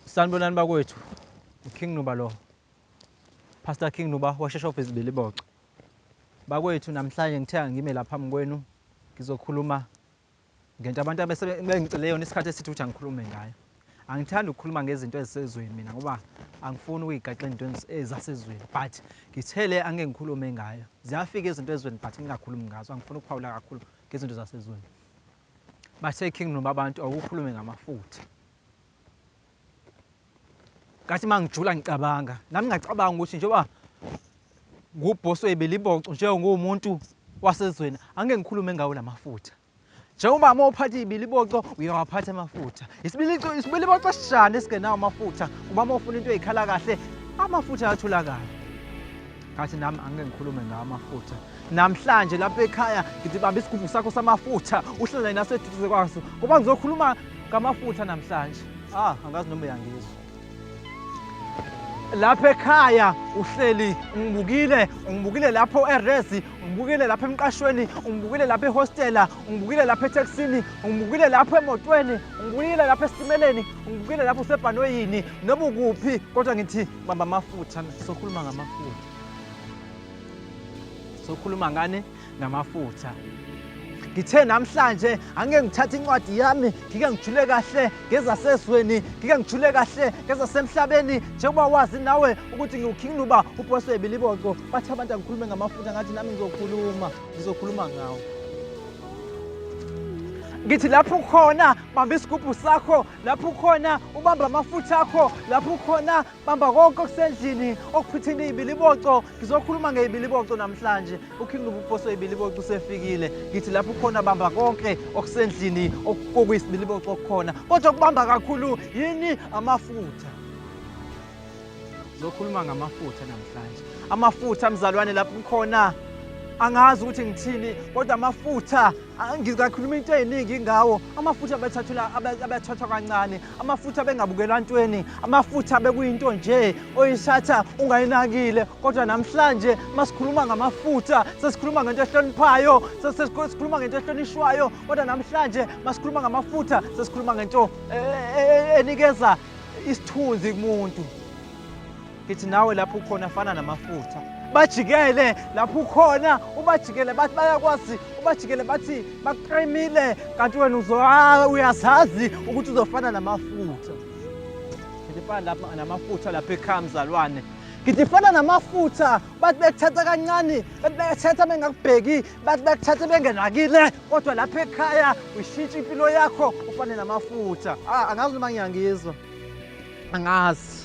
Sanibonani bakwethu. UKing Nuba lo. Pastor King Nuba washesha office Biliboco. Bakwethu namhlanje ngithe ngime lapha phambi kwenu ngizokhuluma ngento abantu abesebengicele yona isikhathi esithi ukuthi angikhulume ngayo. Angithandi ukukhuluma ngezinto ezisezweni mina ngoba angifuni ukuyigaxa ezintweni ezasezweni but ngithele angeke ngikhulume ngayo. Ziyafika izinto ezweni but ngingakhulumi ngazo, angifuni ukuphawula kakhulu ngezinto zasezweni. Bathe King noma abantu awukhulume ngamafutha. Ngathi uma ngijula ngicabanga, nami ngacabanga ukuthi njengoba ngubhosi webeliboco njengomuntu wasezweni angeke ngikhulume ngawo lamafutha. Njengoba uma uphatha ibiliboco uyawaphatha amafutha. Isibilico isibiliboco esishane esingenawo amafutha kuba uma ufuna into eyikhala kahle amafutha ayatholakala. Ngathi nami angeke ngikhulume ngawo amafutha. Namhlanje lapha ekhaya ngithi bamba isigubhu sakho samafutha uhlale naseduze kwaso ngoba ngizokhuluma ngamafutha namhlanje. Ah, angazi noma uyangizwa. Lapha ekhaya uhleli ungibukile, ungibukile lapho erezi, ungibukile lapha emqashweni, ungibukile lapha ehostela, ungibukile lapha etekisini, ungibukile lapho emotweni, ungibukile lapha esitimeleni, ungibukile lapho usebhanoyini, noma ukuphi, kodwa ngithi bamba amafutha, sokhuluma ngamafutha. Sokhuluma ngani? Ngamafutha. Ngithe namhlanje angeke ngithathe incwadi yami ngike ngijule kahle ngezasezweni, ngike ngijule kahle ngezasemhlabeni, njengoba wazi nawe ukuthi ngiwuKing Nuba uBoss Webiliboco. Bathi abantu angikhulume ngamafutha, ngathi nami ngizokhuluma, ngizokhuluma ngawo. Ngithi lapho ukhona bamba isigubhu sakho, lapho ukhona ubamba amafutha akho, lapho ukhona Bamba konke okusendlini okuphithini ibiliboco. Ngizokhuluma ngebiliboco namhlanje. UKing Nobuposo ibiliboco usefikile. Ngithi lapho ukhona bamba konke okusendlini okuyisibiliboco okukhona. Kodwa kubamba kakhulu yini amafutha. Ngizokhuluma ngamafutha namhlanje. Amafutha mzalwane lapho ukhona angazi ukuthi ngithini kodwa amafutha ngizakhuluma into eziningi ngawo amafutha abethathula abethathwa kancane amafutha bengabukelwa ntweni amafutha bekuyinto nje oyishatha ungayinakile kodwa namhlanje masikhuluma ngamafutha sesikhuluma ngento ehloniphayo sesikhuluma ngento ehlonishwayo kodwa namhlanje masikhuluma ngamafutha sesikhuluma ngento e, e, e, enikeza isithunzi kumuntu. Ngithi nawe lapho ukhona fana namafutha. Bajikele lapho ukhona ubajikele bathi bayakwazi ubajikele bathi bakremile kanti wena uzo uyazazi ukuthi uzofana namafutha. Ngithi fana lapha namafutha lapha ekhaya mzalwane. Ngithi fana namafutha bathi bekuthatha kancane bathi bekuthatha bengakubheki bathi bekuthatha bengenakile kodwa lapha ekhaya uyishintsha impilo yakho ufane namafutha. Ah angazi noma ngiyangizwa. Angazi.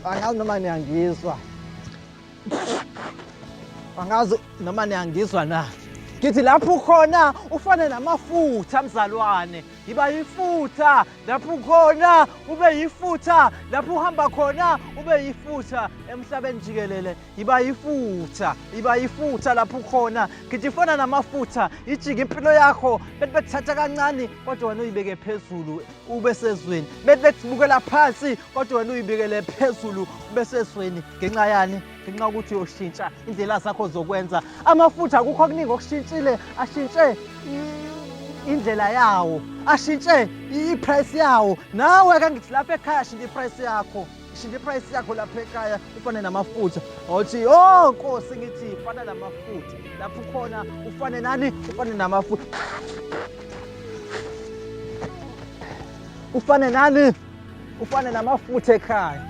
Angazi noma niyangizwa. Angazi noma niyangizwa na. Ngithi lapho ukhona ufane namafutha mzalwane. Yiba yifutha lapho ukhona ube yifutha lapho uhamba khona ube yifutha emhlabeni jikelele. Yiba yifutha, yiba yifutha lapho ukhona. Ngithi ifana namafutha, ijike impilo yakho bethi bekuthatha kancane kodwa wena uyibeke phezulu. Ube sezweni bethi bethibukela phansi kodwa wena uyibikele phezulu ube sezweni ngenxa yani ngenxa yokuthi uyoshintsha indlela zakho zokwenza amafutha akukho okuningi okushintshile ashintshe indlela yawo ashintshe i-price yawo nawe ke ngithi lapha ekhaya shintsha i-price yakho shintsha i-price yakho lapha ekhaya ufane namafutha awuthi oh nkosi ngithi fana namafutha lapho ukhona ufane nani ufane namafutha Ufane nani? Ufane namafutha ekhaya.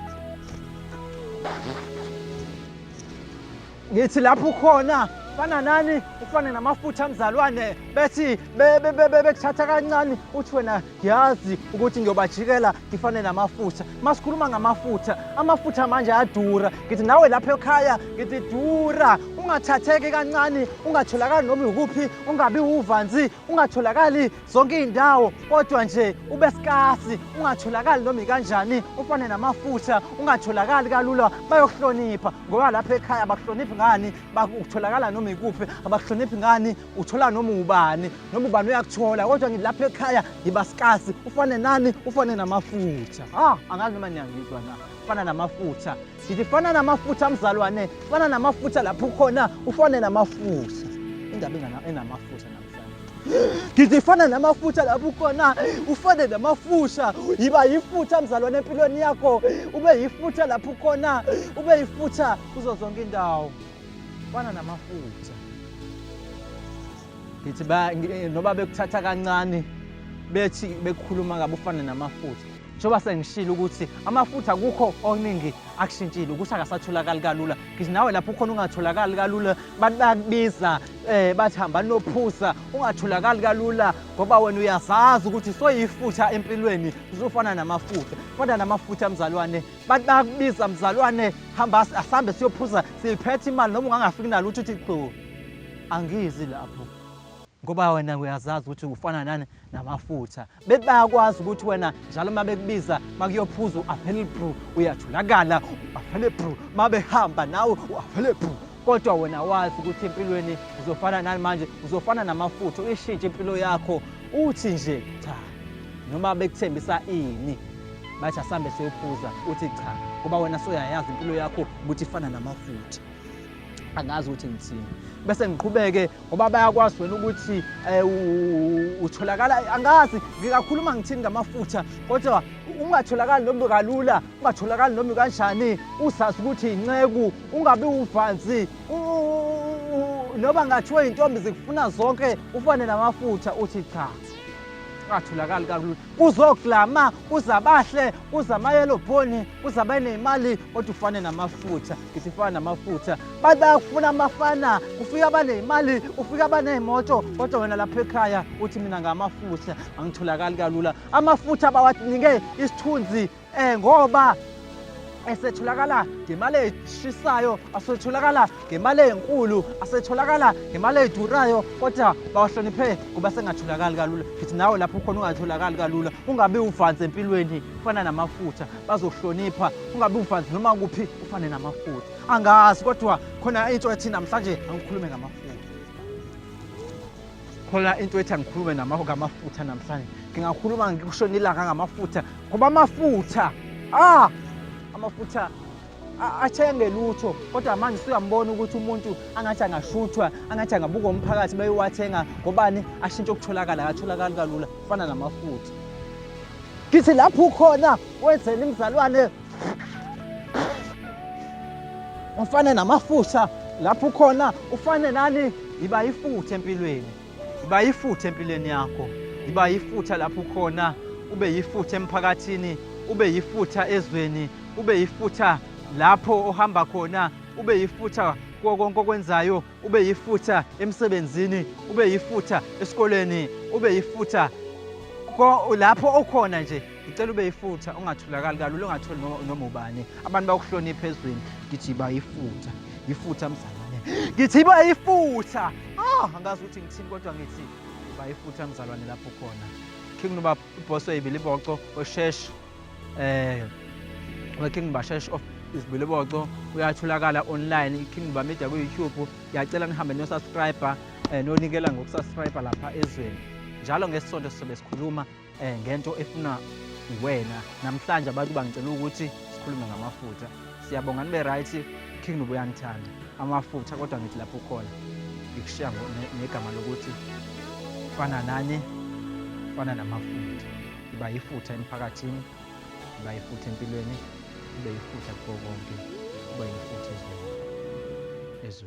Ngithi lapho ukhona fana nani ufane namafutha mzalwane bethi bekuthatha kancane uthi wena ngiyazi ukuthi ngiyobajikela ngifane namafutha masikhuluma ngamafutha amafutha manje ayadura ngithi nawe lapha ekhaya ngithi dura ungathatheki kancane ungatholakali noma ikuphi ungabi uvanzi ungatholakali zonke iy'ndawo kodwa nje ube sikasi ungatholakali noma ikanjani ufane namafutha ungatholakali kalula bayokuhlonipha ngoba lapha ekhaya abakuhloniphi ngani utholakala noma ikuphi abakuhloniphi ngani uthola noma ubani noma ubani uyakuthola kodwa ngithi lapha ekhaya yiba sikasi ufane nani ufane namafutha ah angazi noma niyangizwa na fana namafutha ngithi fana namafutha mzalwane fana namafutha lapho ukhona ufane namafutha indaba enamafutha namhlanje. Ngithi fana namafutha lapho ukhona, ufane namafusha, yiba yifutha mzalwane empilweni yakho, ube yifutha lapho ukhona, ube yifutha kuzo zonke indawo. Fana namafutha. Ngithi ba noba bekuthatha kancane bethi bekukhuluma kabi ufane namafutha. Njengoba sengishilo ukuthi amafutha kukho okuningi akushintshile ukuthi akasatholakali kalula. Ngithi nawe lapho ukhona ungatholakali kalula, abantu bayakubiza um bathi hamba nophuza, ungatholakali kalula ngoba wena uyazazi ukuthi soyifutha empilweni, usufana namafutha. Fana namafutha mzalwane, bantu bayakubiza mzalwane, hamba asambe siyophuza, siyiphethe imali noma ungangafiki nalutho uthi qhu angizi lapho. Ngoba wena uyazazi ukuthi ufana nani namafutha. Bethi bayakwazi ukuthi wena njalo uma bekubiza makuyophuza u-available uyatholakala u-available uma behamba nawe u-available kodwa wena wazi ukuthi empilweni uzofana nani manje uzofana namafutha uyishintshe impilo yakho uthi nje cha noma bekuthembisa ini bathi asambe siyophuza uthi cha ngoba wena soyayazi impilo yakho ukuthi ifana namafutha. Angazi ukuthi ngithini bese ngiqhubeke ngoba bayakwazi wena ukuthi um utholakala angazi ngingakhuluma ngithini ngamafutha kodwa ungatholakali noma kalula ungatholakali noma kanjani usazi ukuthi inceku ungabi uvanzi noma ngathiwa iy'ntombi zikufuna zonke ufane namafutha uthi cha ungatholakali kalula kuzoglama kuzabahle kuzamayelobhoni kuzabaneyimali kodwa ufane namafutha ngithi fana namafutha bantu bayakufuna amafana ufika abaneyimali ufika abaneyimoto kodwa wena lapha ekhaya uthi mina ngamafutha angitholakali kalula amafutha bawanike isithunzi um ngoba esetholakala ngemali eshisayo asetholakala ngemali enkulu asetholakala ngemali edurayo kodwa bawahloniphe kuba sengatholakali kalula ngithi nawe lapho ukhona ungatholakali kalula ungabi uvanzi empilweni ufana namafutha bazokuhlonipha ungabi uvanzi noma kuphi ufane namafutha angazi kodwa khona into ethi namhlanje angikhulume ngamafutha khona into ethi angikhulume ngamafutha namhlanje ngingakhuluma ngikushona ilanga ngamafutha ngoba amafutha ah amafutha athenge lutho kodwa manje usuyambona ukuthi umuntu angathi angashuthwa angathi angabukwa umphakathi beyowathenga ngobani ashintshe ukutholakala akatholakali kalula kufana namafutha ngithi lapho ukhona wenzeni mzalwane ufane namafutha lapho ukhona ufane nani yiba ifutha empilweni yiba ifutha empilweni yakho yiba ifutha lapho ukhona ube yifutha emphakathini ube yifutha ezweni ube yifutha lapho ohamba khona ube yifutha kuwo konke okwenzayo ube yifutha emsebenzini ube yifutha esikoleni ube yifutha lapho okhona nje ngicela ube yifutha ungatholakali kalula ungatholi noma ubani abantu bakuhlonipha ezweni ngithi iba yifutha yifutha mzalwane ngithi iba yifutha ah angazi ukuthi ngithini kodwa ngithi iba yifutha mzalwane lapho khona King Nuba boss weyibiliboco oshesh eh we-King Bashesh of Izibiliboco uyatholakala online i-King Nuba Media ku-YouTube ngiyacela nihambe niyo-subscribe eh nonikela ngokusubscribe lapha ezweni njalo ngesonto sizobe sikhuluma eh ngento efuna wena namhlanje abantu bangicela ukuthi sikhulume ngamafutha siyabonga nibe right King Nuba uyanithanda amafutha kodwa ngithi lapho ukhona ngikushiya negama lokuthi fana nani fana namafutha iba yifutha emphakathini iba yifutha empilweni ibe yifutha kuko konke iba yifutha ezweni.